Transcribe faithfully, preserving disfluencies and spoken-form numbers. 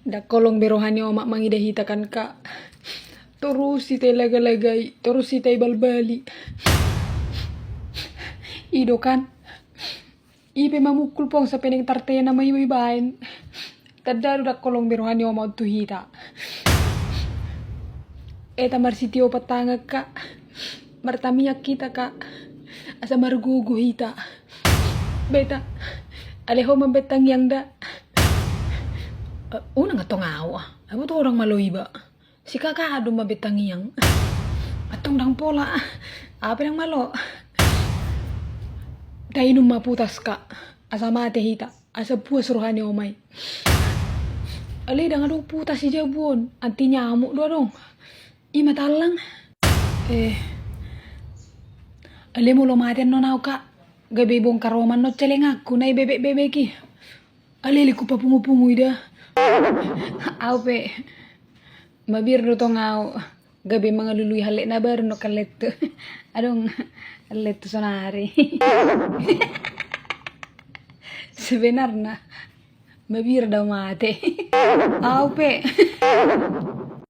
Ndang holong be roha ni omak mangida hita kan, Kak. Torus hita ilagalagai, torus hita ibalbali. I do kan. I pe mamungkul pong sampe naeng tartena ma iba ibaen. Tanda do ndang holong be roha ni omak on tu hita. Eta marsitio patangan, Kak. Martamiang hita, Kak. Asa margogo hita. Beta. Ale ho mambaen tangiang da. Eh, unang antong au. Ai boto ho ndang malo iba. Si Kaka do mambaen tangiang. Antong ndang pola. Au pe ndang malo. Tainum ma putas, Kak. Asa mate hita. Asa puas roha ni omak i. Ale ndang adong putas di jabu on. Anti nyamuk do adong. I ma tallang. Eh. Ale molo mate annon au, Kak. Gabe bongkar omak annon celengangku na ibebek-bebek i. Ale lelengku papungu-pungu i da. Au pe. Mabiar do tong au. Gabe mangalului hallet na baru annon hallet tu. Adong hallet tu sonari. Sebenarna. Mabiar do au mate. Au pe.